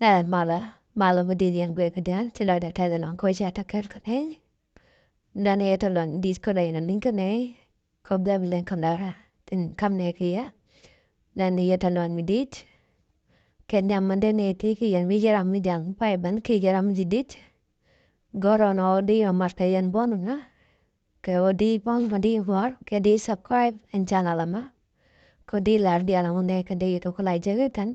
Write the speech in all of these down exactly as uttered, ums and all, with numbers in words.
Ɛ malä, malä mi di̱i̱t yɛn guiɛ kä diaal, ci lɔcdä tɛth ɛlɔ̱ŋ kɛ ɣöö cia tɛ kɛɛl kä nɛy. Nɛn yɛ tɔ luaŋ di̱i̱t kä lɔcdä liŋ kä nɛy, kɛ ɣöö bɛ bi lɛŋ kɛ lɔcdä tin kam nɛy kɛ yɛ. Nɛn yɛ tɔ luaŋ mi di̱i̱t. Kɛ nhiam mi dee nɛy tëë kɛ yɛn, wi̱i̱ jɛ ram mi diaal pay ben kiɛ jɛ ram mi di̱i̱t. Gɔ̱rä nɔ di yɛ mat kɛ yɛn buɔ̱n nɔ. Kɛ ɣöö di buɔ̱m kɛ di buɔ̱r kɛ di subscribe ɛn channel ɛmɛ. Kɛ ɣöö di lar diaal ɛmɔ nɛy kɛ di yɛ tɔ kula jek itɛn.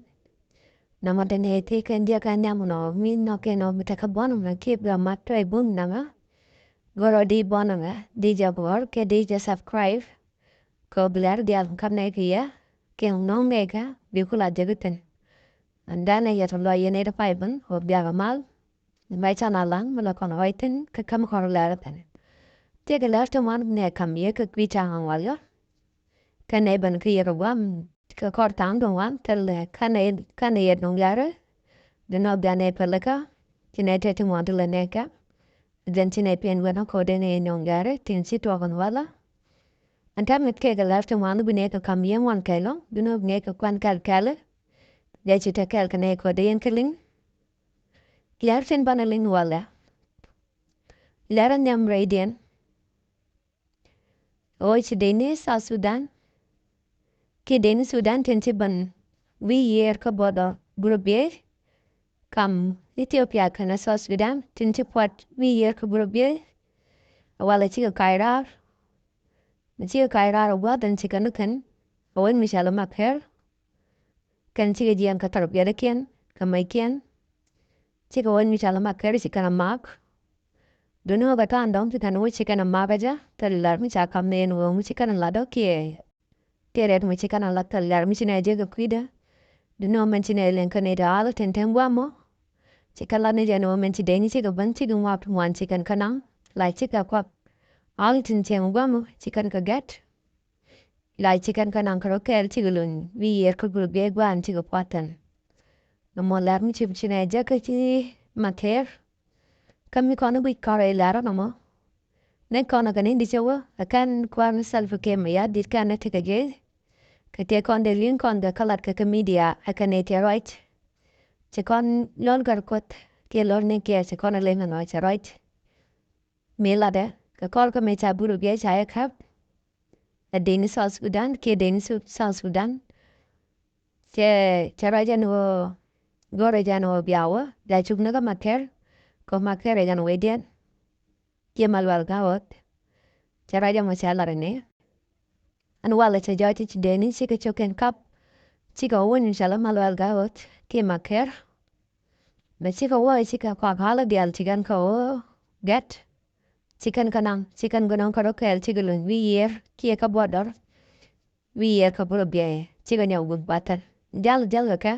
Nɔmɔ dee nɛy tëë kɛn diɛ kɛn nhiam nɔ mi nɔ kɛn nɔ mi tekɛ buɔ̱n ɛmɛ kiɛ bɛ mat tɔy buɔ̱m nɛmɛ. Gɔ̱rä di buɔ̱n ɛmɛ di jɛ buɔ̱r kɛ di jɛ subscribe. Kɛ ɣöö bi lar diaal kam nɛy kɛ yɛ kɛ nɔŋ nɛy kɛ bi kula jek itɛn. Ɛn danɛ yɛ tɔ luac yɛn nɛy tɔ pay ben ɣöö biakɛ mal. Mɛ can a laŋ mi la kɔn ɣɔc thi̱n kä käm kɔn lɛr thi̱n. Tiɛkɛ lɛr ti ŋuan nɛ kam yɛ kä kui̱ ca̱ŋ ŋuan yɔ. Kä nɛ ben kä yɛ kɛ guam kä kɔr tha̱a̱ŋ ti ŋuan thil kä nɛ kä nɛ yɛ duŋ lɛr. Di nɔ bian nɛ pɛlɛ kä ci nɛ tɛ ti ŋuan ti lɛ nɛ kä. Jɛn ci nɛ piɛn wɛn kä kɔr dee nɛ yɛ duŋ lɛr tin ci tuɔk ŋuan wala. Ɛn tɛm it kɛ kɛ lɛr ti ŋuan bi nɛ kɛ kam yɛ ŋuan kɛl ɔ di nɔ bi nɛ kɛ kuan kɛl kɛl. Jɛ ci tɛ kɛl kɛ nɛ kɔr dee yɛn kä liŋ. Lɛr tin banɛ liŋ walɛ. Lɛr nhiam rɛydiɛn. Ɣöö ci dee ni South Sudan kiɛ dee ni Sudan tin ci ben wi̱i̱ yiëër kä border group yɛ. Kam Ethiopia kɛnɛ South Sudan tin ci puɔt wi̱i̱ yiëër kä group yɛ. Walɛ cikɛ kac raar. Mi cikɛ kac raar ɛ gua̱a̱th ɛn cikɛ ni kɛn ɛ wec mi cɔal i̱ Makɛr. Kɛn cikɛ jiɛɛn kɛ thɔrbiɛlikiɛn kɛ mɛckiɛn. Cikɛ wec mi cɔal i̱ Makɛr ci kɛn a mak. Duundɛ ɣöö kɛ ta̱a̱ŋ dɔ̱ŋ ci kɛn wec ci kɛn a mak ɛ jɛ thil lar mi ca kam ni ɛn ɣöö mi ci kɛn a lat ɔ kiɛ. Tëë rɛt mi ci kɛn a lat thil lar mi ci nɛ jek kɛ kui̱dɛ. Duundɛ ɣöö mɛn ci nɛ liŋ kɛ nɛy ti al tin te guam ɔ. Ci kɛn lat ni jɛ ni ɣöö mɛn ci dee ni cikɛ ben cikɛ ŋuak ti ŋuan ci kɛn kä naŋ la cikɛ kuak. Al tin cieŋ guam ɔ ci kɛn kɛ gɛt. La ci kɛn kä naŋ kärɔ kɛɛl cikɛ luny wi̱i̱ yiëër kä group yɛ gua̱a̱n cikɛ pua̱th thi̱n. Nɔmɔ lɛr mi ci ci nɛ jek kä ci Makɛr. Kä mi kɔn i̱ guic kɔrɛ i̱ lɛr ɔ nɔmɔ. Nɛ kɔn ɛ kɛ ni di cɛ wä ɛ kɛn kua̱r ni Salva Kiir Mayardit kɛn ni tekɛ jɛ. Kɛ tëë kɔn dee li̱ŋ kɔn kɛ kä lat kɛ kä media ɛ kɛn ni tëë ruac. Ci kɔn lɔl gɛr Kuoth kiɛ lɔl ni kiɛ ci kɔn ɛ leny nɔ cɛ ruac. Mi latdɛ kɛ kɔr kä mi ca burɛ biɛ ca yɛ käp. Ɛ deni South Sudan kiɛ deni Su- South Sudan. Cɛ cɛ ruac ɛn ɣöö go̱rɛ jɛ ɛn ɣöö bia wä bia cuk ni kä Makɛr. Kɛ Makɛr ɛ jɛn wecdiɛn. Kiɛ Malual Ga̱wäth. Cɛ ruac ɛmɔ cɛ lat ɛn ɛ. Ɛn walɛ cɛ jɔɔc ci deni cikɛ cok kɛn kap. Cikɛ wä wä ni cɛ lɛ Malual Ga̱wäth kiɛ Makɛr. Mɛ cikɛ wä cikɛ kɔak halä diaal ci kɛn kɛ wä gɛt. Ci kɛn kä naŋ ci kɛn gɔnɔŋ kärɔ kɛɛl cikɛ luny wi̱i̱ yiëër kiɛ kä buɔt dɔr. Wi̱i̱ yiëër kä burɛ biɛy cikɛ nyɔk wi̱i̱ bathän. Jal jal kɛ kɛ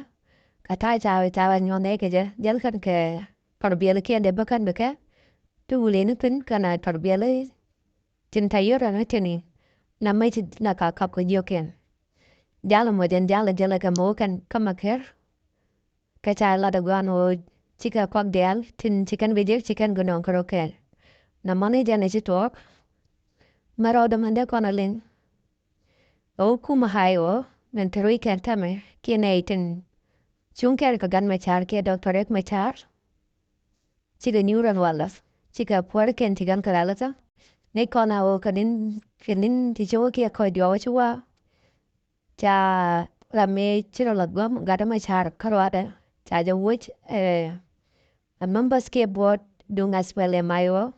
kɛ ta̱a̱ ca ca nyuɔ̱n nɛy kɛ jɛ jal kɛn kɛ tɔr biɛl kiɛn dee bä kɛn bɛ kɛ. Ti wuleni thi̱n kɛn a tɔr biɛl tin ta yio̱r ɛn tini. Na mec na ka kap kɛ jiök kɛn. Jal mɔ jɛn jal jal kɛ mɔ kɛn kä Makɛr. Kɛ ca lat ɛ gua̱a̱n ɣöö cikɛ kɔak diaal tin ci kɛn bi jek ci kɛn gɔnɔŋ kärɔ kɛɛl. Na mɔni jɛn ɛ ci tuɔɔk. Mɛ rɔɔdɛ mɛn dee kɔn a liŋ. Ɛ wä kumɛ hay ɣöö mɛn te rui̱c kɛn tɛmɛ kiɛ nɛy tin cuŋ kɛn kɛ Gat Macar kiɛ Doctor Riek Macar. Cikɛ nyuur ɛn walɛ cikɛ puɔr kɛn ci kɛn kɛ rɛl kä. Ni kɔn a ɣöö kɛ ni̱n kɛ ni̱n ti ci wä kiɛ kɔc diɔɔk ci wä. Ca ram mëë ci rɔ lath gua̱a̱m Gat Macar kä ruaadɛ ca jɛ woc ɛ members kiɛ board duŋ SPLM-IO.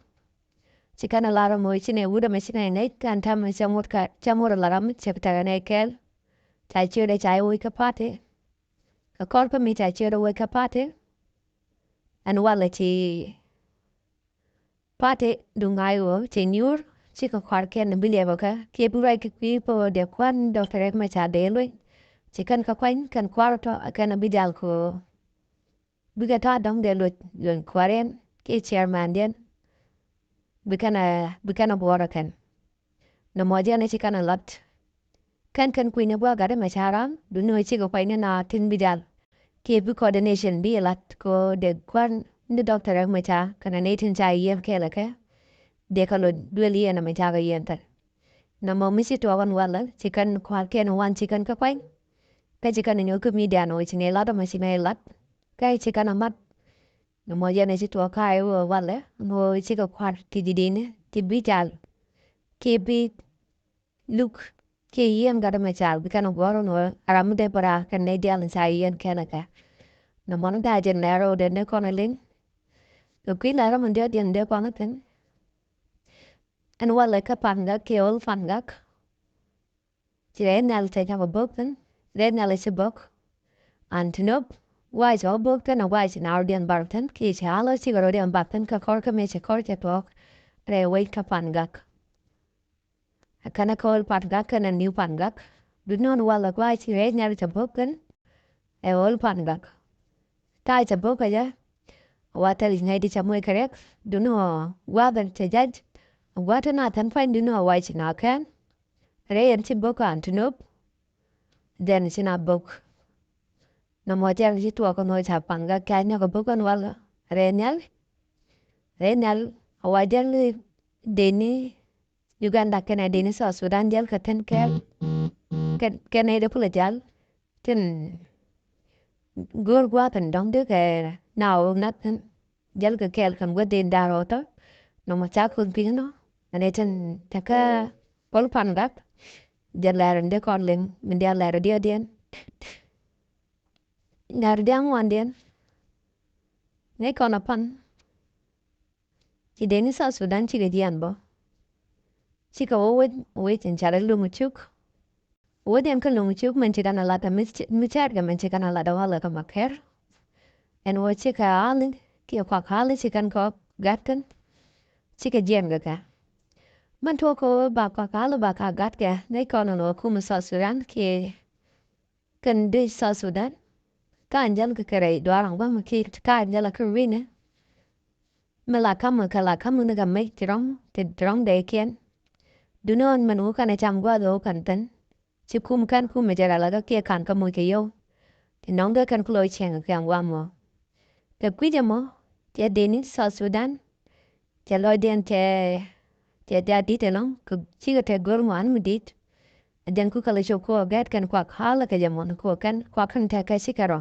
Ci kɛn a lar mɔ ci nɛ wut ɛmɛ ci nɛ ŋäc kɛn täämɛ cɛ ŋot kɛ cɛ ŋot a lar ram cɛ bi tɛkɛ nɛ kɛɛl. Ca ciötdɛ ca jɛ woc kä party. Kɛ kɔr kä mi ca ciötdɛ woc kä party. Ɛn walɛ ci Party duŋ IO cɛ nyuur cikɛ kua̱r kɛn bi liɛpɛ kɛ kiɛ bi ruac kɛ kui̱ pɛ ɣöö dee kua̱r ni Doctor Riek Macar dee luny. Ci kɛn kɛ kuany kɛn kua̱r tɔ kɛn bi jal kɛ ɣöö bikɛ ta̱a̱ dɔ̱ŋ dee luny luny kua̱riɛn kiɛ chairman diɛn. Bi kɛn a bi kɛn a buɔɔrɛ kɛn. Nɔmɔ jɛn ci kɛn a lat. Kɛn kɛn kui̱ni gua̱a̱k gat ɛmɛ ca ram duŋni ɣöö cikɛ kuany ni na tin bi jal. Kiɛ bi coordination bi lat kɛ ɣöö dee kua̱r ni Doctor Riek Macar kɛnɛ nɛy tin ca yiëë kɛɛl kɛ. Dee kɛ lo̱c duël yiëë nɔmɔ cakɛ yiëë thil. Nɔmɔ mi ci tuɔɔk ɛn walɛ ci kɛn kua̱r kɛn wan ci kɛn kä kuany. Kä ci kɛn nyɔk kä media ni ɣöö ci nɛy lat ɛmɔ ci nɛy lat. Kä ci kɛn a mat. Nɔmɔ yɛn ci tuɔɔk kä ɛ wä walɛ, nɔ cikɛ kua̱r ti ji̱ di̱n ti bi jal. Kiɛ bi luk kiɛ yiɛn gat mɛ cal bi kɛn a guɔ̱r nɔ a ram mi dee bä raar kɛn nɛy diaal ca yiɛn kɛn a kɛ. Nɔmɔ ni da̱a̱ jɛn nɛɛr rɛw dee ni kɔn a liŋ. Kɛ kui̱ nɛɛr rɛw mi diɔt yɛn dee kɔn a thi̱n. Ɛn walɛ kä Pangak kiɛ Ol Pangak. Ci rɛy nhial cɛ nyɔk a bok thin, rɛy nhial ci bok. An ti nop, wac ɔ bok thin, a wac na rɔ diɛn bar thin, ki ci alo ci rɔ diɛn bar thin, kä kɔr kä mi ci kɔr cɛ tuɔk, rɛy wec kä Pangak. A kɛn a kɔl Pangak, kɛn a niw Pangak. Du nɔn wal a wac ci rɛy nhial cɛ bok thin, ɛ Ol Pangak. Ta̱a̱ cɛ bok kɛ jɛ. Wa thil ŋäcdi cɛ moc kɛ riɛk. Duni ɣɔɔ gua̱a̱th ɛn cɛ ja̱c. Gua̱a̱th ɛn a thɛn pa̱ny duni ɣɔɔ wac ci na kɛn. Rɛy ɛn ci bok an ti nop. Jɛn ci na bok. Nɔmɔ jɛn ci tuɔɔk kɛ nɔ ca paŋ gak kɛ nyɔk kɛ bok ɛn wal rɛy nhial. Rɛy nhial a wa jɛn deni Uganda kɛnɛ deni South Sudan diɛl kɛ thin kɛɛl. Kɛ, kɛnɛ de kulɛ dial. Tin go̱o̱r gua̱a̱th in dɔ̱ŋ dee kɛ na wä nath in jäl kɛ kɛɛl kɛn wä dee in da̱a̱r rɔɔtɔ. Nɔmɔ ca kuth pi̱i̱n nɔ ɛn ɛ tin tekä Ol Pangak. Jɛ lɛr in dee kɔn liŋ min diaal lɛr in diɔt diɛn. Lɛr in diaal ŋuan diɛn. Ŋäc kɔn a pan. Ci dee ni South Sudan cikɛ jiɛn bä. Cikɛ wä wec, wec in ca rɛ luŋ cuk. Wec in kä luŋ cuk mɛn ci kɛn a lat mi cɛɛt kɛ mɛn ci kɛn a lat a walɛ kä Makɛr. Ɛn wä cikɛ ali kiɛ kuak ali ci kɛn kɔ gat kɛn. Cikɛ jiɛn kɛ kɛ. Mɛn tuɔk kɛ wä ba kuak ali ba ka gat kɛ ŋäc kɔn ɛn wä kum South Sudan kiɛ kɛn dec South Sudan. Ka an jäl kɛ kɛ rɛy duar an gua̱m ki ka an jäl a kɛ wi̱nɛ. Mi la ka̱m kɛ la ka̱m ni kɛ mec ti rɔ̱ŋ ti rɔ̱ŋ dee kiɛn. Duni ɣän mɛn wä kɛn ɛ cam gua̱a̱th wä kɛn thin. Ci kum kɛn kum mi jɛ rɛl kä kiɛ ka̱n kä moc kɛ yio̱w. Ti nɔŋ dee kɛn kulo cieŋ kɛ an gua̱a̱m wä. Kɛ kui̱c ɛmɔ cɛ deni South Sudan. Cɛ lɔcdiɛn cɛ, cɛ diaal di̱t ɛlɔ̱ŋ kɛ cikɛ te go̱r ŋuan mi di̱t. Ɛ jɛn ku kɛ lɛ cop kɛ wä gɛt kɛn kuak halä kɛ jɛ mɔn kɛ wä kɛn kuak kɛn tɛkɛ cikɛ rɔ.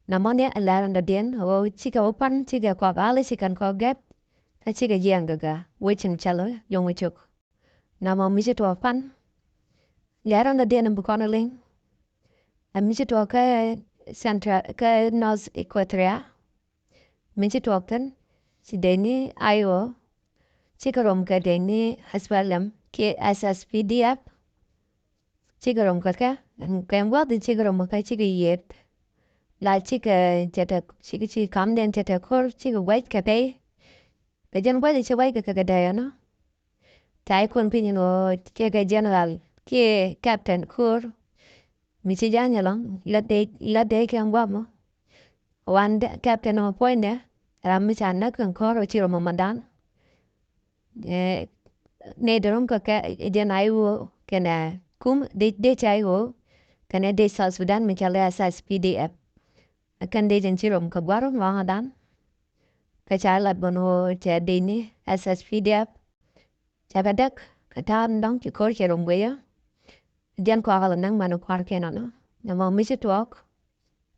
Namɔ ni ɛ lɛr ɛn dɔ̱diɛn ɛ wä cikɛ wä pan cikɛ kuak halä cikɛn kɔ gɛt. Kä cikɛ jiɛn gɛ gɛ wecin cɛ lɔ yɔŋ wä cok. Namɔ mi ci tuɔɔk pan. Lɛr ɛn dɔ̱diɛn ɛn bi kɔn ɛ liŋ. Ɛ mi ci tuɔɔk kä Central kä North Equatoria. Mi ci tuɔɔk thin ci dee ni I O cikɛ rom kɛ dee ni S P L M kiɛ S S P D F. Cikɛ rom kɛ kɛ kɛ gua̱th cikɛ rom kɛ cikɛ yieth. La cikɛ cɛ tɛ cikɛ ci kamden cɛ tɛ ko̱r cikɛ gua̱c kɛ pɛy. Kɛ jɛn gua̱c ci gua̱c kɛ kɛ kɛ dee ɛnɔ. Ca ikun piny ni ɣöö kiɛ kɛ general kiɛ captain ko̱r. Mi ci ja̱a̱ny ɛlɔ̱ŋ la dee la dee kɛ ŋuam mɔ. Wan captain ɔ puɔ̱nydɛ ram mi ca näk kɛn kɔr ɔ ci rɔ mɔmɔdan. Nɛ dee rom kɛ kɛ jɛn I O kɛnɛ kum dee dee ca I O kɛnɛ dee South Sudan mi ca lɛ S S P D F. Kɛn dee jɛn ci rom kɛ gua̱r ŋɔaŋadan. Kɛ ca lat bän ɣöö cɛ dee ni S S P D F. Cakɛ däk kɛ ta̱a̱ ni dɔ̱ŋ ci ko̱r cɛ rom guiyä. Diɛn kɔakɛ lɛ näk mani kua̱r kɛn ɔnɔ nɛmɔ mi ci tuɔɔk.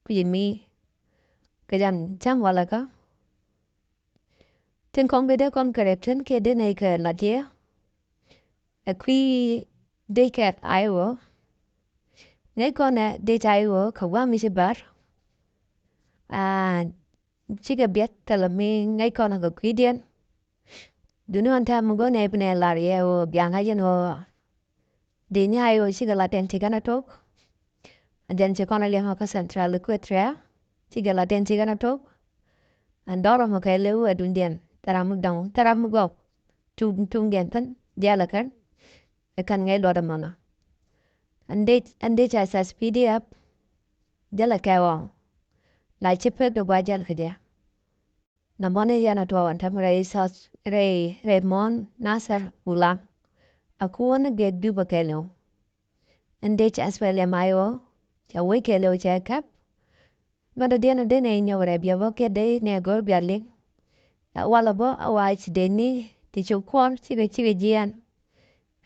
Kui̱ mi kɛ jan cäŋ walɛ kä tin kɔŋ bi dee kɔn kɛ rɛp tin kɛ dee nɛy kɛ lat yɛ. Ɛ kui̱ dee kɛ I O. Ŋäc kɔn ɛ dee ca I O kɛ gua̱a̱ mi ci bär. Cikɛ biɛt thilɛ mi ŋäc kɔn ɛ kɛ kui̱diɛn. Duni ɣän tɛm mi go̱n ɛ bi nɛ lar yɛ ɣöö biaŋä yɛn ɣöö dee ni I O cikɛ lat ɛn cikɛn a tok. Jɛn ci kɔn a liɛŋ ɔ kä Central Equatoria cikɛ lat ɛn cikɛn a tok. Ɛn dɔr ɔmɔ kɛ leu ɛ dundiɛn thɛram mi dɔŋ thɛram mi gɔw. Tum tumdiɛn thin diaal ɛ kɛn ɛ kɛn ŋäc luɔt ɛmɔnɔ. Ɛn dec ɛn dec S S P D F. Jälɛ kɛ ɣɔɔ la ci pek dee gua jäl kɛ jɛ. Nambɔni yɛn a tuɔɔk ɛn tɛm rɛy South rɛy rɛy muɔ̱ɔ̱n Nasir Ulaŋ. A kuɔn ni gɛk Juba kɛɛliw. Ɛn dec S P L M I O cɛ wec kɛɛliw cɛ kɛp. Mɛn dɔ̱diɛn a dee nɛ inyɔk rɛp yɛ bä kiɛ dee nɛ go̱r bial liŋ. Ɛ walɛ bä a wac dee ni ti cuk kuɔr cikɛ cikɛ jiɛɛn.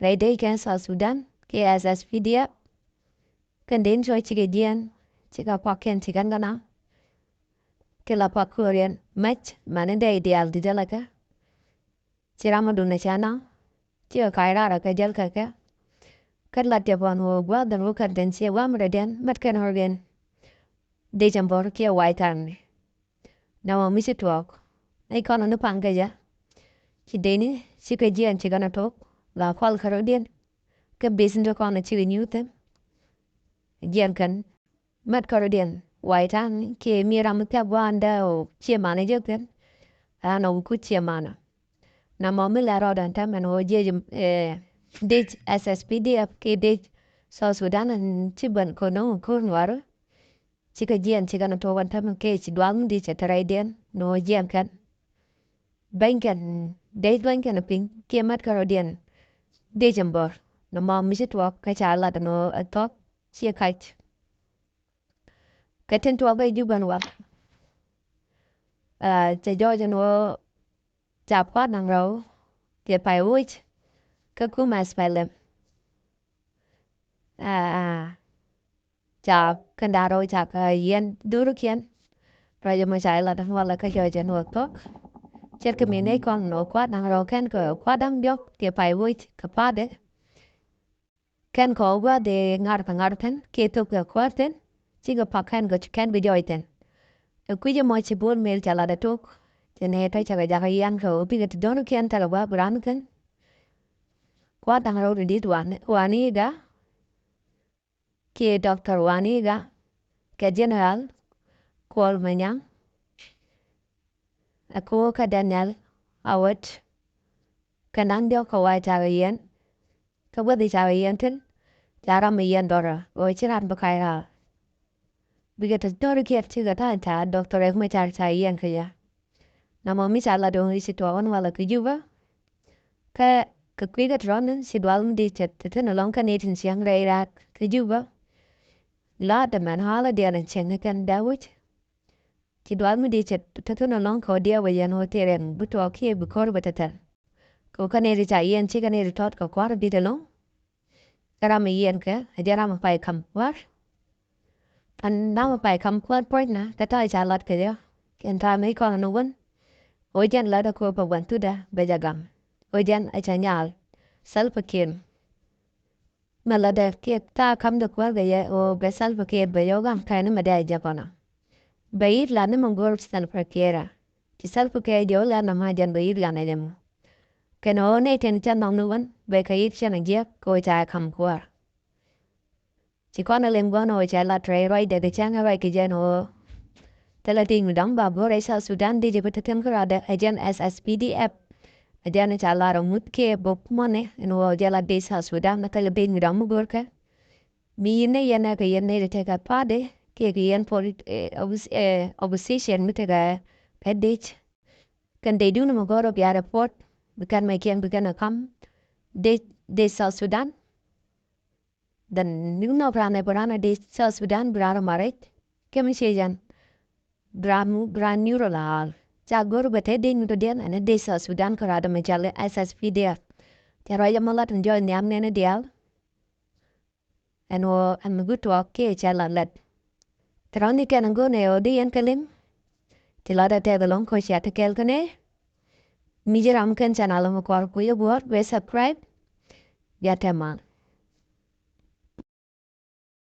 Rɛy dee kɛn South Sudan kiɛ S S P D F. Kɛn dee ni cɔ cikɛ jiɛɛn cikɛ kuak kɛn cikɛn kɛn a. Kɛ la pak ko̱riɛn mɛc mani dee diaal ti jälɛ kɛ. Ci ram mi dun a ca naŋ ci kɛ ka̱c raar kɛ jäl kɛ kɛ. Kä lat jɛ bɔn wä gua̱a̱th dɛn wä kɛn den ci wä mi rɛ diɛn mɛt kɛn hor gen. Dee cɛ bɔr kiɛ wa̱i̱ tha̱a̱ŋni. Na wä mi ci tuɔɔk nɛy kɔn ni paŋ kɛ jɛ. Ci dee ni ci kɛ jiɛn ci kɛn a tok la kual kɛ rɔ diɛn. Kɛ business kɔn ci kɛ nyuuth thi̱n. Jiɛn kɛn mɛt kärɔ̱diɛn wa̱i̱ ta̱a̱ŋ kiɛ mi ram mi thiak gua̱a̱ndɛ ɣöö ciɛ manɛ jek thi̱n. Ɛn ɣöö kut ciɛ manɛ. Na mɔ mi lɛ rɔɔdɛ ɛn täämɛ ɛn ɣöö jiɛc, eh, dec S S P D F kiɛ dec South Sudan ɛn ci ben kɔn no̱o̱ŋ ko̱r nuaarä. Cikɛ jiɛn cikɛ ni tuɔɔk ɛn täämɛ kiɛ ci dual mi di cɛ te rɛydiɛn ni ɣöö jiɛn kɛn. Bɛ̈ny kɛn dec bɛ̈ny kɛn piny kiɛ mɛt kärɔ̱diɛn. Dec ɛn bɔr ni mɔ mi ci tuɔɔk kä ca lat ɛn ɣöö ɛ thuɔ̱k ciɛ kac. Kɛ tin tuɔɔk ɛ Jubɛ ɛn wal. Ah, cɛ jɔɔc ɛn ɣöö ca kua̱r naŋ rɛw kiɛ pay woc kä kumɛ S P L M. Ah, ca kɛn da̱ŋ rɛw ca kɛ yɛn dhurikiɛn. Ruac ɛmɔ ca ilat ɛn walɛ kä jɔɔc ɛn ɣöö thuɔ̱k. Ce̱tkɛ mi nɛy kɔn ɛn ɣöö kua̱r naŋ rɛw kɛn kɛ kua̱r da̱ŋ diɔ̱k kiɛ pay woc kɛ pa̱a̱tdɛ. Kɛn kɛ ɣöö gua̱a̱th dee ŋa̱r kɛ ŋa̱r thi̱n kiɛ thöp kɛ kuäär thi̱n. Cikɛ pak kɛn kɛ kɛn bi jɔɔc thi̱n. Ɛ kui̱c ɛmɔ ci Bol Mel cɛ lat ɛ tok. Cɛ nɛy tɔ̱ cakɛ jakä yian kɛ ɣöö bikɛ ti dɔ̱ŋkiɛn thilɛ gua̱a̱th bi raan kɛn. Kua̱r da̱ŋ rɛw ti di̱t Wani, Wani Igga kiɛ Doctor Wani Igga kɛ General Kuol Manyang. Ɛ ko̱o̱kä Daniel Awet. Kɛ naŋ diɔ̱k kɛ wa̱a̱ cakɛ yiɛn. Kä guäthi cakɛ yiɛn thi̱n. Ca ram mi yiɛn dɔrä ɣöö ci ran bi kac raar. Bikɛ te dɔ̱rikiɛn cikɛ ta̱a̱ ca Doctor Riek Machar ca yiɛn kɛ jɛ. Na mɔ mi ca lat ɣöö ci tuɔɔk ɛn walɛ kä Jubɛ. Kä kɛ kui̱ kä ti rɔ̱n ci dual mi di cɛ te thi̱n ɛlɔ̱ŋ kä ni tin ciɛŋ rɛy raar kä Jubɛ. La̱t dämɛn halä diɛn ɛn cieŋ ni kɛn dee wi̱c. Ci dual mi di cɛ te thi̱n ɛlɔ̱ŋ kɛ wä diɛw bɛ yɛn wä tëë rɛn bi tuɔɔk kiɛ bi ko̱r bɛ te thɛl. Kɛ wä kä nɛy ti ca yiɛn cikɛ nɛy ti tɔt kɛ kua̱r bi te lo̱ŋ. Kä ram mi yiɛn kɛ ɛ jɛn ram mi pay kam kua̱r. Ɛn ram mi pay kam kua̱r puɔ̱nynɛ kɛ ta̱a̱ ca lat kɛ jɛ. Kɛn ta̱a̱ mi kɔn ni wän. Ɣöö jɛn lat ɛ kööp ɛ gua̱n thutdä bɛ jɛ gam. Ɣöö jɛn ɛ cɛ nyal. Salva Kiir. Mɛ lätdɛ kiɛ thaak ka̱mdɛ kuäär kɛ yɛ ɣöö bɛ Salva Kiir bɛ yɔk gaŋ kɛn ni mɛ dee a jɛ kɔnɔ. Bɛ yi̱t lat ni mɛ go̱o̱r Salva Kiir a. Ci Salva Kiir jɛ wä lat nɔmɔ a jɛn bɛ yi̱t lat ni jɛ mɔ. Kɛn ɣöö nɛy tin cɛ nhɔk ni wän bɛ kɛ yi̱t cɛn a jiäk kɛ ɣöö ca ka̱m kuäär. Ci kɔn a lem gua̱n ɣöö cɛ lat rɛy ruacdɛ kɛ cäŋ ruac kɛ jɛn ɣöö thilɛ dec mi dɔ̱ŋ ba go̱r rɛy South Sudan dec bi te thi̱n käratdɛ ɛ jɛn S S P D F. Ɛ jɛn ca lar ɛ ŋut kiɛ bok mɔnɛ ɛn ɣöö jɛ la dec South Sudan thilɛ dec mi dɔ̱ŋ mi go̱rkɛ. Mi yi̱n nɛ yɛn ɛ kɛ yɛn nɛy ti tekɛ party kiɛ kɛ yɛn pol, eh, oppos-, eh, opposition mi tekɛ kɛ dec. Kɛn decdun mi go̱r rɔ bia report bi kɛn mɛ kiɛn bi kɛn ɛ ka̱m dec, dec South Sudan. Then ni nhɔk ran ɛ bi ran ɛ dec South Sudan bi ran ɛ marriage. Kɛ mi ciɛ jɛn bi ran, bi ran nyuur ɛ la ɣaal. Ca go̱r bɛ te dec mi dɔ̱diɛn ɛn ɛ dec South Sudan kɛ rat ɛmɛ cɔal i̱ S S P D F. Cɛ ruac ɛmɔ lat ɛn jɔɔc nhiam nɛn i̱ diaal. Ɛn ɣöö ɛn mi guut tuɔɔk kiɛ cɛ lat lät. Te rɔ̱ ni kɛn ɛ go̱o̱r nɛ ɣöö di yɛn kɛ li̱m. Ti lat ɛ tɛth ɛlɔ̱ŋ kɔ cia te kɛɛl kä nɛ. Mi ji̱ ram kɛn channel ɛmɔ kuɔr kui̱ ɛ guɔ̱ɔ̱r bɛ subscribe. Bia tɛm mal.